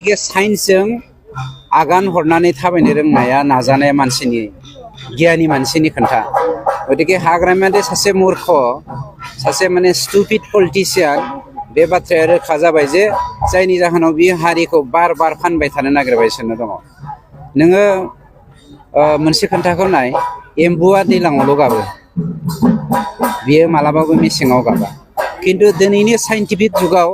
साइन्सजों आगान हरनानै थाबायनो रोंनाया नाजानाया मानसिनि गियानि मानसिनि खोन्था गतिके हाग्रामायादि सासे मूर्ख सासे माने स्टुपिड पलिटिशियान बे बाथ्राया रोखा जाबाय जे जायनि जाहोनाव बे हारिखौ बार बार फानबाय थानो नागिरगासिनो दङ। नोङो मोनसे खोन्थाखौ नाय, एम्बुआ दैलाङावल' गाबो, बियो मालाबाबो मेसेङाव गाबा। खिन्थु दिनैनि साइन्टिफिक जुगाव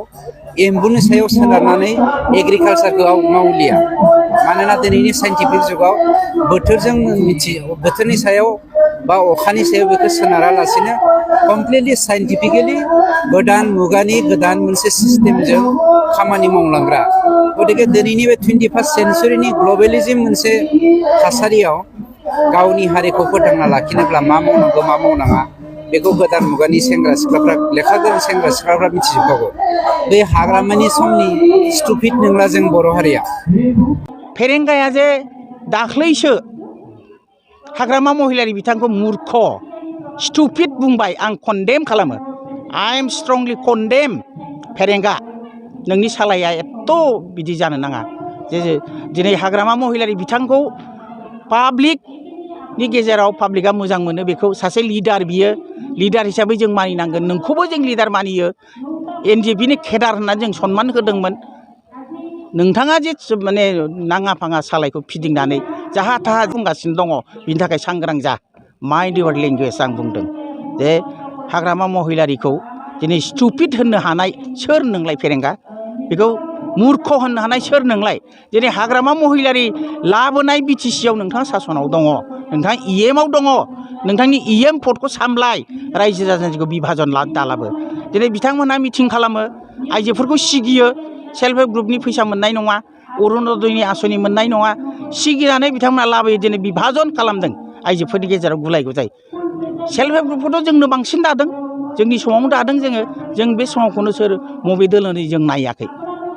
एम्बुनि सायाव सोनारनानै एग्रिकालचारखौ मावलिया, मानोना दिनैनि साइन्टिफिक जुगाव बोथोरनि सायाव बा अखानि सायाव बेखौ सोनारालासिनो कमप्लिटलि साइन्टिफिकेलि गोदान मुगानि गोदान मोनसे सिस्टेमजों खामानि मावलांग्रा। गतिके दिनैनि बे 21st सेन्चुरिनि ग्लबेलिज्म मोनसे थासारियाव गावनि हारिखौ फोथांना लाखिनोब्ला मा मावनांगौ मा मावनाङा बेखौ गोदान मुगानि सेंग्रा सिख्लाफ्रा लेखा गोरों सेंग्रा सिख्लाफ्रा मिथिजोबखागौ। बे हाग्रामानि समनि स्टुपिड नंला जों बर' हारिया। फेरेंगाया जे दाख्लैसो हाग्रामा महिलारि बिथांखौ मूर्ख स्टुपिड बुंबाय, आं कन्डेम खालामो। I am strongly condemn. फेरेंगा, नोंनि सालाया एथ' बिदि जानो नाङा जे दिनै हाग्रामा महिलारि बिथांखौ पाब्लिकनि गेजेराव पाब्लिकआ मोजां मोनो, बेखौ सासे लिडार, बियो लिडार हिसाबै जों मानिनांगोन। नोंखौबो जों लिडार मानियो, एनडिएफबिनि केडार होननानै जों सनमान होदोंमोन। नोंथाङा जे माने नाङा फाङा सालायखौ फिदिंनानै जाहा थाहा बुंगासिनो दङ, बिनि थाखाय सांग्रां जा। माइन्ड इउर लेंगुवेज आं बुंदों जे हाग्रामा महिलारिखौ दिनै स्टुपिड होननो हानाय सोर नोंलाय फेरेंगा? बेखौ मूर्ख होननो हानाय सोर नोंलाय? दिनै हाग्रामा महिलारि लाबोनाय बिटिसिआव नोंथाङा सासनाव दङ, नोंथाङा इएमआव दङ, नोंथांनि इएम भटखौ सामलाय, रायजो राजाखौ बिभाजन दालाबो। दिनै बिथांमोनहा मिटिं खालामो, आइजोफोरखौ सिगियो, सेल्फ हेल्प ग्रुपनि फैसा मोननाय नङा, अरुण'दयनि आसनि मोननाय नङा, सिगिनानै बिथांमोना लाबोयो। दिनै बिभाजन खालामदों आइजोफोरनि गेजेराव गुलाय गुजाय। सेल्फ हेल्प ग्रुपखौथ' जोंनो बांसिन दादों, जोंनि समावनो दादों जों बे समावखौनो सोर मबे दोलोनै जों नायाखै।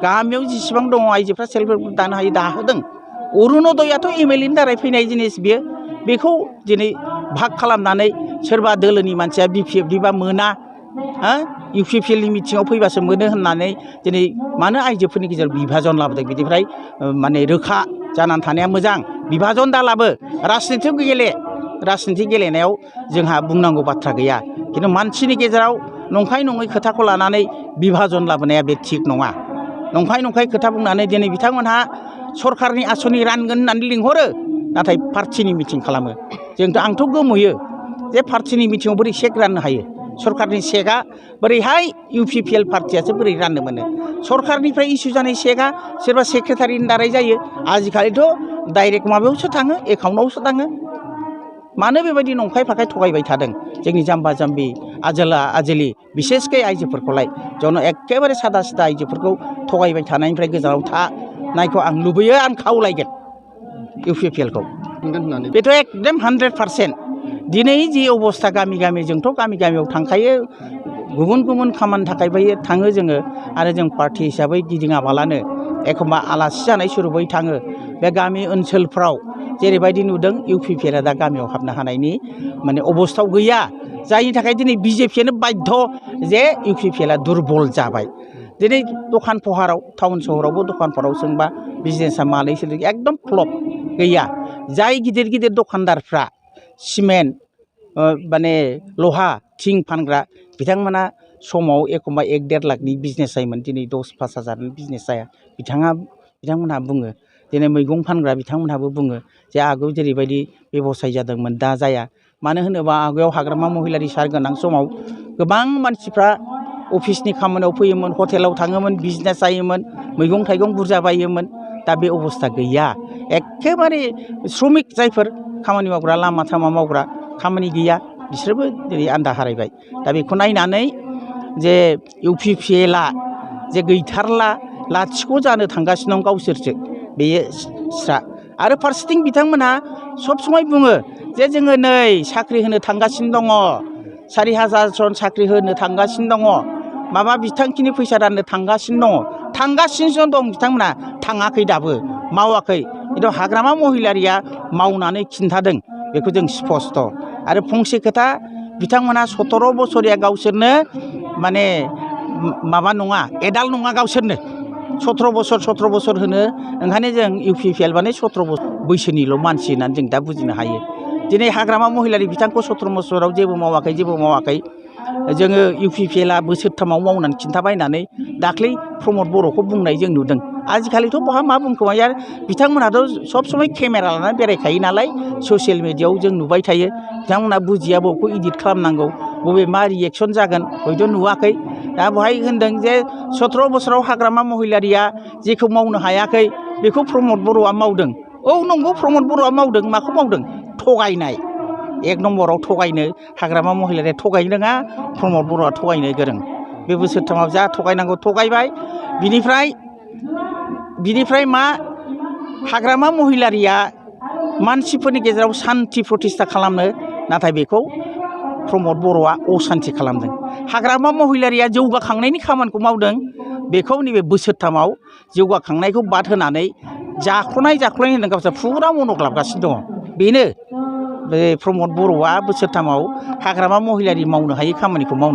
गामियाव जेसेबां दङ आइजोफ्रा सेल्फ हेल्प ग्रुप दानो हायो दाहोदों। अरुण'दयाथ' एमएलएनि दारै फैनाय जिनिस, बेखौ दिनै भाग खालामनानै सोरबा दोलोनि मानसिया बिपिएफनिबा मोना, इउपिपिएलनि मिटिङाव फैबासो मोनो होननानै दिनै मानो आइजोफोरनि गेजेराव बिभाजन लाबोदों? बिनिफ्राय माने रोखा जानानै थानाया मोजां। बिभाजन दालाबो, राजनिथि गेलेनायाव जोंहा बुंनांगौ बाथ्रा गैया। खिन्थु मानसिनि गेजेराव नंखाय नङै खोथाखौ लानानै बिभाजन लाबोनाया बे थिग नङा। नंखाय खोथा बुंनानै दिनै बिथांमोनहा सरकारनि आसनि रानगोन होननानै लिंहरो, नाथाय पार्टिनि मिटिं खालामो। आंथ' गोमोयो जे पार्टिनि मिटिङाव बोरै चेक राननो हायो? सरकारनि चेकआ बोरैहाय इउपिपिएल पार्टियासो बोरै राननो मोनो? सरकारनिफ्राय इसु जानाय चेकआ सोरबा सेक्रेटारिनि दारै जायो। आजिखालिथ' डाइरेक्ट माबायावसो थाङो, एकाउन्टआवसो थाङो। मानो बेबायदि नंखाय फाखाय थगायबाय थादों जोंनि जाम्बा जाम्बि आजोला आजोलि, बिसेसकै आइजोफोरखौलाय? जन एखेबारे सादा सिदा आइजोफोरखौ थगायबाय थानायनिफ्राय गोजानाव थानायखौ आं लुबैयो, आं खावलायगोन इउपिपिएलखौ। बेथ' एकदम 100%। दिनै जि अबस्था गामि गामि, जोंथ' गामि गामियाव थांखायो, गुबुन गुबुन खामानि थाखाय थाङो जोङो, आरो जों पार्टि हिसाबै गिदिङाबालानो एखमबा आलासि जानाय सुरुबै थाङो। बे गामि ओनसोलफ्राव जेरैबायदि नुदों, इउपिपिएलआ दा गामियाव हाबनो हानायनि माने अबस्थायाव गैया। जायनि थाखाय दिनै बिजेपियानो बाध्य जे इउपिपिएलआ दुरबल जाबाय। दिनै दखान पहाराव, टाउन सहरावबो दखानफोराव सोंबा बिजनेसा मालै सोलिदों, एकदम फ्लप, गैया। जाय गिदिर गिदिर दखानदारफ्रा सिमेन्ट माने लहा थिं फानग्रा, बिथांमोना समाव एखमबा 1-1.5 लाखनि बिजनेस जायोमोन, दिनै 10-5 हाजारनि बिजनेस जाया। बिथांमोनहा बुङो, दिनै मैगं फानग्रा बिथांमोनहाबो बुङो जे आगोल जेरैबायदि बेबसाय जादोंमोन दा जाया। मानो होनोबा आगोलाव हाग्रामा महिलारि सार गोनां समाव गोबां मानसिफ्रा अफिसनि खामानियाव फैयोमोन, हटेलाव थाङोमोन, बिजनेस जायोमोन, मैगं थाइगं बुरजा बायोमोन। दा बे अबस्था गैया। एखेबारे श्रमिक जायफोर खामानि मावग्रा, लामा सामा मावग्रा, खामानि गैया, बिसोरबो दिनै आन्दा हारायबाय। दा बेखौ नायनानै जे इउपिपिएलआ जे गैथारला, लाथिख' जानो थांगासिनो दं गावसोरसो, बेयो स्रा। आरो फारसेथिं बिथांमोनहा सब समाय बुङो जे जोङो नै साख्रि होनो थांगासिनो दङ, 4,000 जन साख्रि होनो थांगासिनो दङ, माबा बिथांखिनि फैसा राननो थांगासिनो दं बिथांमोना, थाङाखै, दाबो मावाखै। खिन्थु हाग्रामा महिलारिया मावनानै खिन्थादों, बेखौ जों स्पस्ट'। आरो फंसे खोथा, बिथांमोना 17 बोसोरिया गावसोरनो माने माबा नङा, एडाल्ट नङा गावसोरनो। 17 बोसोर होनो ओंखायनो जों UPPL माने 17 बोसोर बैसोनिल' मानसि होननानै जों दा बुजिनो हायो दिनै हाग्रामा महिलारि बिथांखौ 17 बोसोराव जेबो मावाखै जोङो UPPL बोसोरथामाव मावनानै खिन्थाबायनानै दाख्लै प्रमद बर'खौ बुंनाय जों नुदों आजिखालिथ' बहा मा बुंखोमायो आरो बिथांमोनहाथ' सब समय केमेरा लानानै बेरायखायो नालाय ससियेल मिडियायाव जों नुबाय थायो बिथांमोनहा बुजिया बबेखौ इडिट खालामनांगौ बबे मा रिएक्सन जागोन हयथ' नुवाखै दा बेवहाय होनदों जे 17 बोसोराव हाग्रामा महिलारिया जेखौ मावनो हायाखै बेखौ प्रमद बर'आ मावदों औ नंगौ प्रमद बर'आ मावदों माखौ मावदों थगायनाय 1 नम्बराव थगायनो हाग्रामा महिलारिया थगायनो रोङा प्रमद बर'आ थगायनो गोरों बे बोसोरथामाव जा थगायनांगौ थगायबाय बिनिफ्राय मा हाग्रामा महिलारिया मानसिफोरनि गेजेराव सान्थि प्रतिष्ठा खालामनो नाथाय बेखौ प्रमद बर'आ असान्थि खालामदों हाग्रामा महिलारिया जौगाखांनायनि खामानिखौ मावदों बेखौ नैबे बोसोरथामाव जौगाखांनायखौ बाद होनानै जाख्ल'नाय होनदों गावसोर फुरा मनक लाबगासिनो दङ बेनो बे प्रमद बर'आ बोसोरथामाव हाग्रामा महिलारि मावनो हायै खामानिखौ मावनो